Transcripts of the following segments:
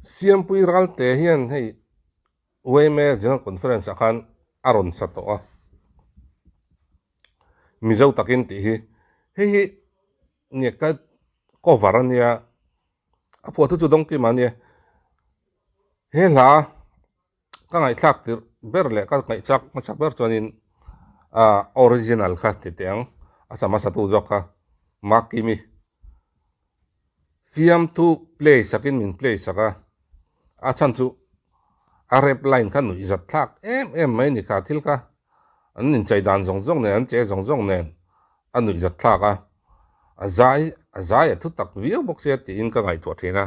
Siampui Ralte hian hei yma General Conference ah khan a rawn sa tawh a, Mizo takin tih hi hei hi nge ka cover a nia, a phuahtu chu Dawngkima a nia, he hla ka ngaihthlak tirh ber leh ka ngaihchak hmasa ber chuanin ah original kha ti teh ang a sa hmasa tu zawk kha Makimi fiamthu play sakin min play sak a a chhan chu a rap line kha nuih zat thlak em em mai a ni kha thil kha an inchei dan zawng zawng nen an che zawng zawng nen a nuih zat thlak a a zai a zai a thu tak viau bawk sia tiin ka ngaihtuah thin a.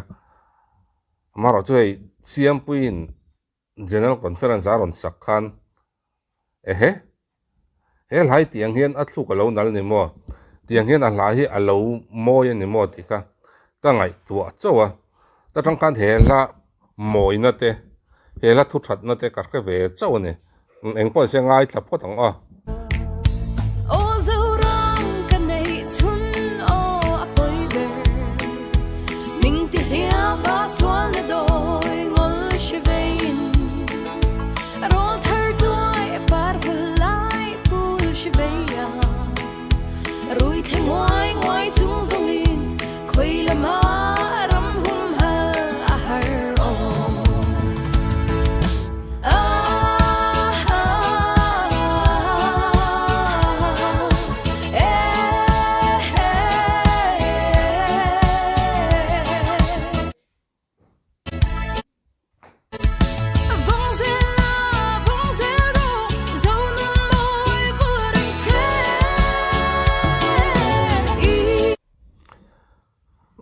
Amaherawhchu hei Siampuiin General Conference a rawn sak khan ehe, he hlai tiang hian a thluk a lo nal ni maw, tiang hian a hla hi a lo mawi a ni maw tih kha ka ngaihtuah chauh a. Ta tang khan he hla mawina te, he hla thu thatna te ka hre ve chauh a ni. Eng pawh se ngaithla phawt ang aw. Aw Zoram ka neih chhun aw a pawi ber Ming ti hliava sual na dawi ngawl hre veiin Rawl thar tuai par vul lai pul hre vei a Rui thle nguai nguai chung zawngin khawi lama ram humhal a har aw.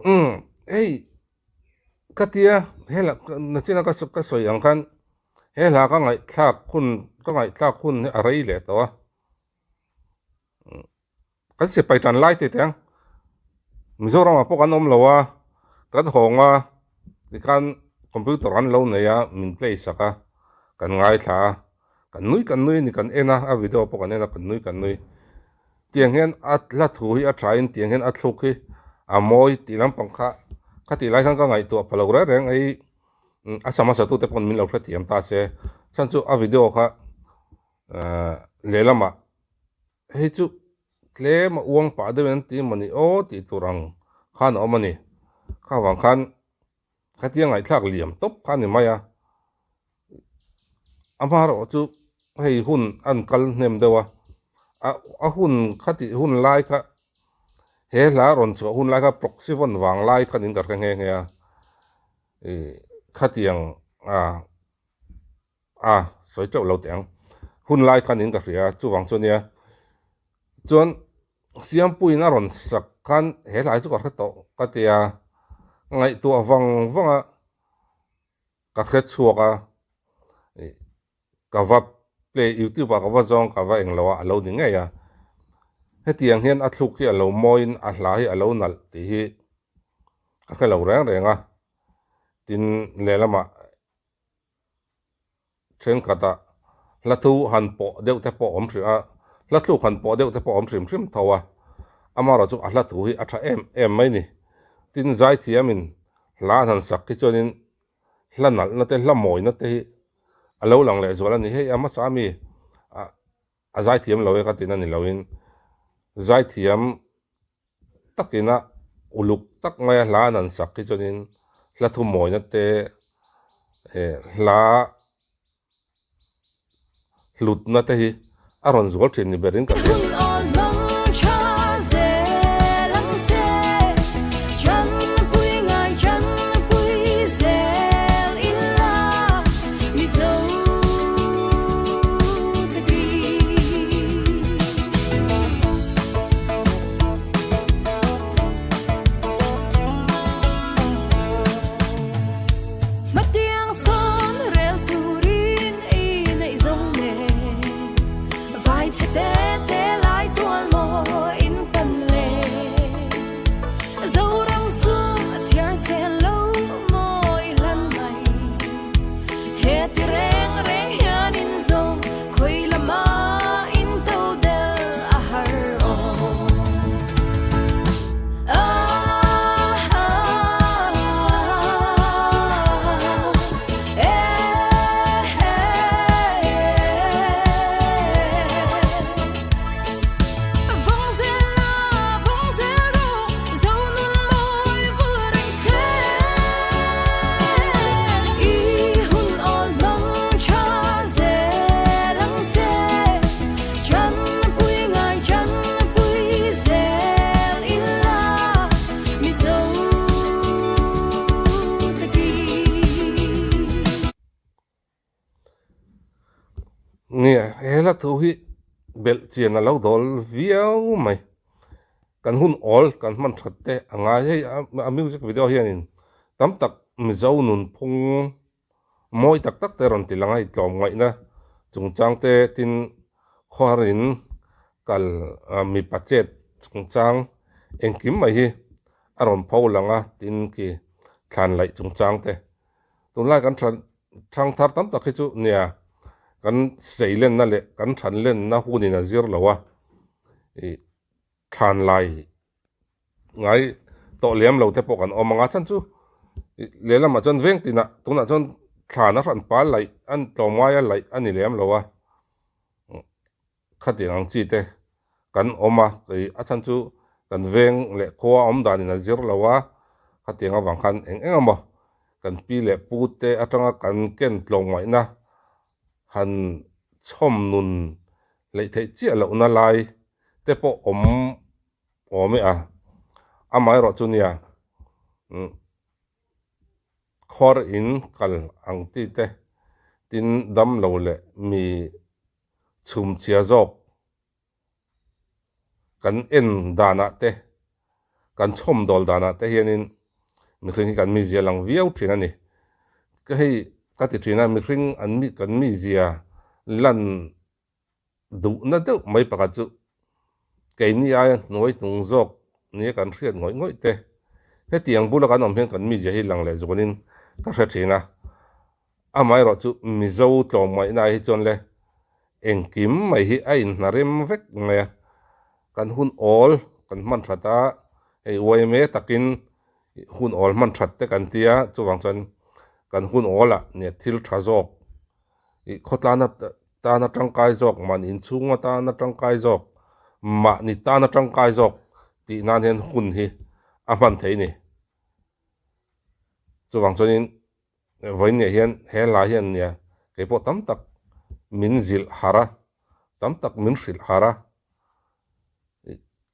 Umm hei ka tia hela nachina ka ka sawi ang khan he hla ka ngaihthlak hun ka ngaihthlak hun hi a rei leh tawh a. Kan sipai tan lai teh teh ang. Mizoramah pawh kan awm lo a, kan hawng a, tikhan computer an lo nei a, min play sak a, kan ngaithla a, kan nui kan nui a ni, kan en a, a video pawh kan en a, kan nui kan nui. Tiang hian a hla thu hi a tha in tiang hian a thluk hi a mawi tih lampang kha kha tih lai khan ka ngaihtuah pha lo reng reng a i a sa hmasa tute pawn min lo hrethiam ta se, chhan chu a video kha lehlamah Hei chu tlem a uang pah deuh in an ti maw ni aw tih tur ang khan a awm a ni. Kha vang khan khatia ngaihthlak liam tawp kha a ni mai a. A hmarawh chu hei hun an kal hnem deuh a, a hun khatih hun lai kha he hla rawn chhuah hun lai kha proxy vawn vang lai khan in ka hre nghe nghe a. Ih khatiang a. A, sawi teuh lo teh ang. Hun lai khan in ka hria a, chuvang chu ania. Chuan Siampuiin a rawn sak khan he hlai chu ka hre tawh ka ti a, ngaihtuah vang vang a ka hre chhuak a, ka va play youtube ah ka va zawng ka va englo a, a lo ni ngei a. Hetiang hian a thluk hi a lo mawiin a hla hi a lo nalh tih hi ka hre lo reng reng a, tin lehlamah Thenkhatah hla thu han pawh deuh te pawh awm hrim a, hla thluk han pawh deuh te pawh awm hrim hrim tho a, amaherawh chu a hla thu hi a tha em em mai ni. Tin, zaithiamin hla an han sak hi chuanin hla nalhna te hla mawina te hi a lo lang lehzual a ni. Hei a hmasa ami a zaithiam lo e ka tina ni loin zaithiam Takina uluk tak maia hla an han sak hi chuanin hla thumawina te eh hla hlutna te hi a rawn zual thin ni berin ka hria. He hla thu hi belh chian a lo dawl viau mai. Kan hun awl kan hman that te a ngai. Hei a music video hianin tam tak Mizo nunphung mawi tak tak te rawn ti lang a, hei tlawmngaihna chungchang te tin khawharin kal mipa chet chungchang engkim mai hi a rawn pho lang a, tin khi thlan laih chungchang te. Tunlai kan tha thangthar tam tak hi chu nia kan seilenna leh kan thanlenna hunin a zir lo a, ih thlan lai ngai tawh lem lo te pawh kan awm ang a, chhan chu ih lehlamah chuan veng tinah tunah chuan thlan a hran pal laih a tlawmngai a laih a ni lem lo a. Khatiang ang chi te kan awm a, kei a chhan chu kan veng leh khua awm danin a zir lo a, khatiang avang khan eng eng emaw kan pi leh pu te atanga kan ken tlawmngaihna han chhawm nun hleih theih chiah lohna lai te pawh awm awm e a, amaherawh chu nia khawr in kal ang ti te tin dam lo leh mi chhumchhia zawk kan en danah te, kan chhawmdawl danah te hianin mihring hi kan mizia lang viau thin a ni. Ka hei ka ti thin a, mihring an mi kan mizia lan duhna deuh mai pakhat chu keini aia hnuai hnung zawk nia kan hriat ngawih ngawih te. Hetiang bula kan awm hian kan mizia hi lang leh zualin ka hre thin a. Amaherawh chu Mizo tlawmngaihna ah hi chuan le engkim mai hi a inhna rem vek mai a, kan hun awl kan hman that a, hei yma takin hun awl hman that te kan tia, chuvang chuan kan hun awl ah nia thil tha zawk ih khawtlana tana tangkai zawk, mahni inchhung atana tangkai zawk, mahni tana tangkai zawk tih nan hian hun hi a hman thei a ni. Chuvang chuanin Vawiinniah hian he hla hian nia kei pawh tam tak min zilh harh a, tam tak min hrilh harh a,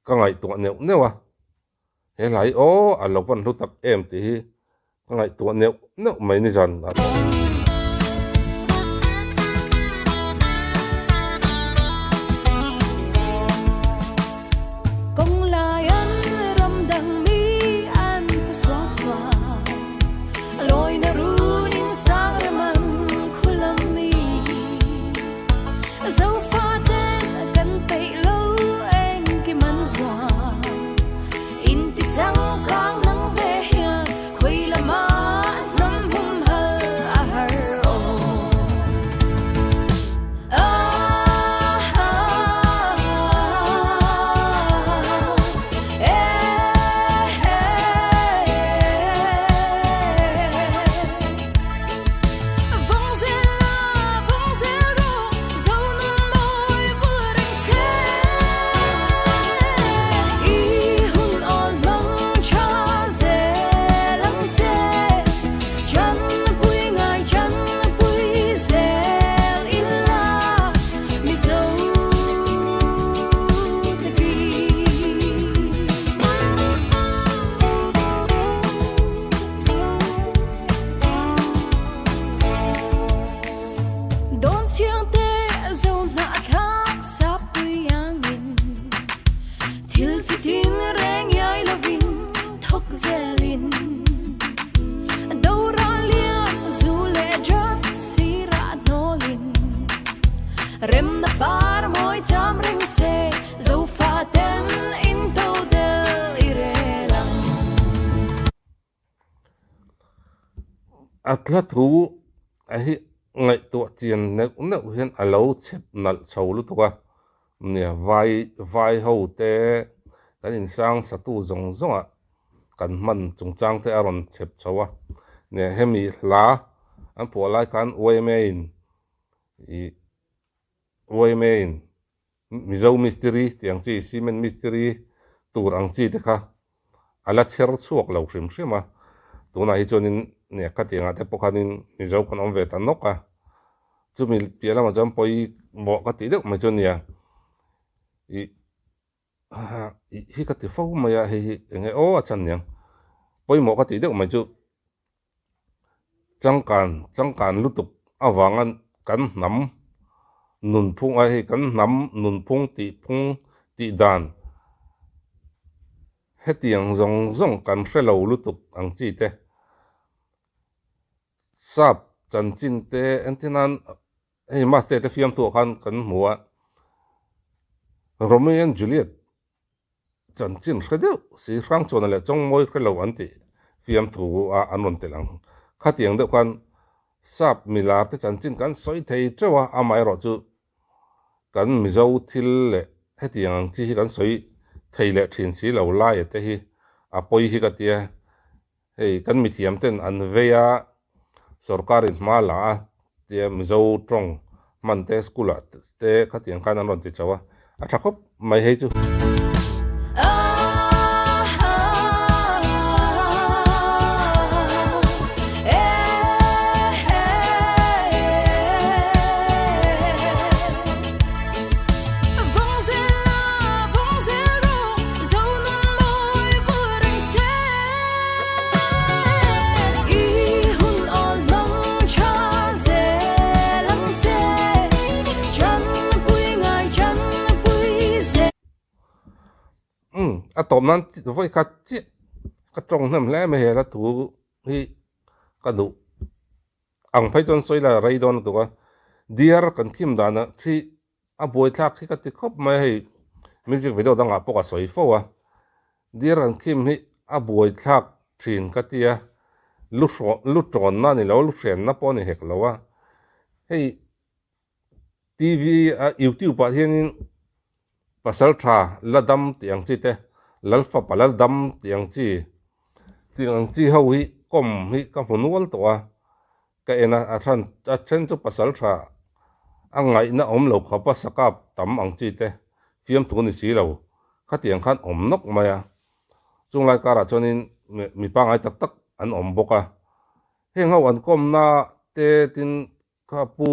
ka ngaihtuah neuh neuh a, he hla hi aw a lo van hlu tak em tih hi ka ngaihtuah neuh neuh mai nizan ah pawh. A hla thu a hi ngaihtuah chian neuh neuh hian a lo chep nalh chho lutuk a, nia vai vai ho te kan insang satu zawng zawng ah kan hman chungchang te a rawn chep chho a, nia hemi hla an phuah lai khan yma in ih yma in Mizo mistiri tih ang chi, cement mistiri tur ang chi te kha a la chher chhuak lo hrim hrim a, tunah hi chuanin nia khatiangah te pawh khanin Mizo kan awm ve ta nawk a, chumi piah lamah chuan pawimawh ka tih deuh mai chu nia ih ih hi ka ti fo mai a, hei hi eng nge aw a chhan niang, pawimawh ka tih deuh mai chu Changkan, changkan lutuk avanga kan hnam Nunphung a hei kan hnam nunphung tihphung tih dan hetiang zawng zawng kan hre lo lutuk ang chi te. Sap chanchin te entirnan hei Maste te fiamthuah khan kan hmu a, Romeo and Juliet Chanchin hre deuh si Hrangchuana leh Chawngmawi hre lo an tih fiamthu a an rawn telh ang. Khatiang deuh khan Sap milar te chanchin kan sawi thei teuh a, amaherawh chu kan Mizo thil leh hetiang ang chi hi kan sawi thei leh thin si lo laia te hi a pawi hi ka tia. Hei kan mithiam ten an vei a, sorkar in hma la a tia Mizo tawng hman te school ah te khatiang khan an rawn ti chauh a, a tha khawp mai hei chu. Umm a tawp nan vawi khat chiah ka tawng hnem hle mai he hla thu hi ka duh ang phei chuan sawi la rei dawn lutuk a dear kan khim danah thi A buaithlak hi ka ti khawp mai a hei music video dangah pawh ka sawi fo a, Dear an khim hi a buaithlak thin ka ti a, lu hrawn lu tawnna a ni lo a, lu hrenna pawh a ni hek lo a, hei TV a youtube ah hianin pasal tha la dam tih ang chi te, Lalfapa la dam tih ang chi tih ang chi ho hi kawm hi ka hmu nual tawh a. Ka en a, a hran a then chu pasal tha a ngaihna awm lo khawp a sakap tam ang chi te fiamthu ni si lo khatiang khan awm nawk mai a. Chung lai karah chuanin mi pangngai tak tak an awm bawk a. Heng ho an kawmna te tin kha Pu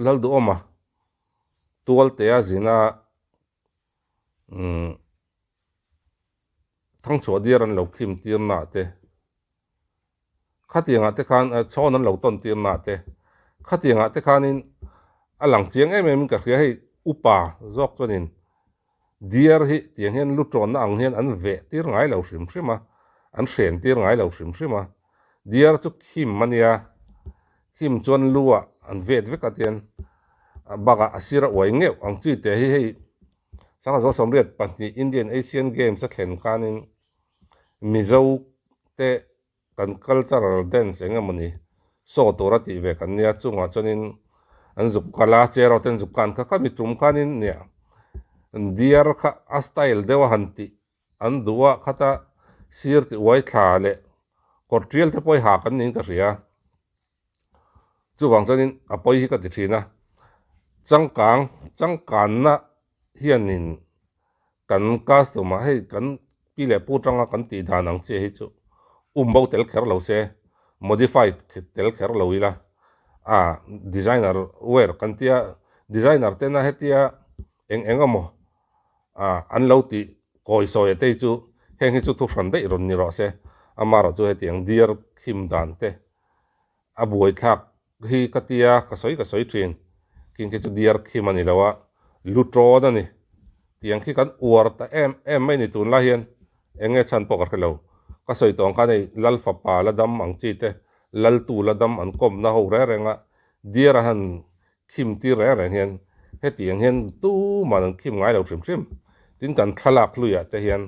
Lalduhawma Tualtea zina umm Thangchhuah diar an lo khim tirna te Khatiangah te khan chhawn an lo tawn tir na te, khatiangah te khanin a lang chiang em em in ka hria hei upa zawk chuanin deer hi tiang hian lu tawnna ang hian an veh tir ngai lo hrim hrim a, an hren tir ngai lo hrim hrim a, deer chu khim a nia, khim chuan lu ah an vet vek a tian bakah a sir a uai ngeuh ang chi te hi hei Sangha 82 Indian Asian Games a thlen khanin Mizo te kan cultural dance eng emawni show tura tih ve kan nia, chungah chuanin an zuk kal a, chair ho ten zuk kan kha kha mi tum khanin nia deer kha a style deuh a han tih an duh a, khata sir tih uai thla leh kawr tial te pawh hi ha kan niin ka hria. Chuvang chuanin a pawi hi ka ti thin a, changkang changkanna hianin kan custom ah hei kan pi leh pu tanga kan tih dan ang chiah hi chu um bo tel kher lo se, modified tel kher lo ila, a designer wear kan tia designer tena hetia eng eng emaw ah an lo tih kawi sawi te hi chu heng hi chu thu hran daih rawn ni rawh se, amaherawh chu hetiang deer khim dan te a buaithlak hi ka tia ka sawi ka sawi thin, king khi chu deer khim a ni lo a, lu tawn a ni tiang khi kan uar ta em em mai ni tunlai hian eng nge chhan pawh ka hre lo, ka sawi tawh ang khan hei lal fapa la dam ang chi te laltu la dam an kawmna ho reng reng a deer a han Khim tir reng reng hian hetiang hian tuman an khim ngai lo hrim hrim. Tin kan thlalak hluiah te hian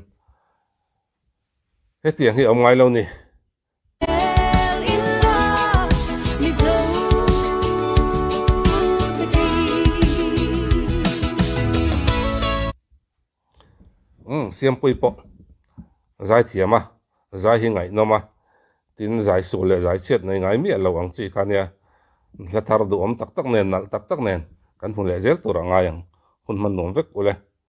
hetiang hi a awm ngai lo ni. Umm Siampui pawh zai thiam a, zai hi ngaihnawm a, tin zai sual leh zai chhiat nei ngai miah lo ang chi kha nia, hla thar duhawm tak tak nen nalh tak tak nen kan hmu leh zel tur a ngai ang, hun hman nuam vek ule.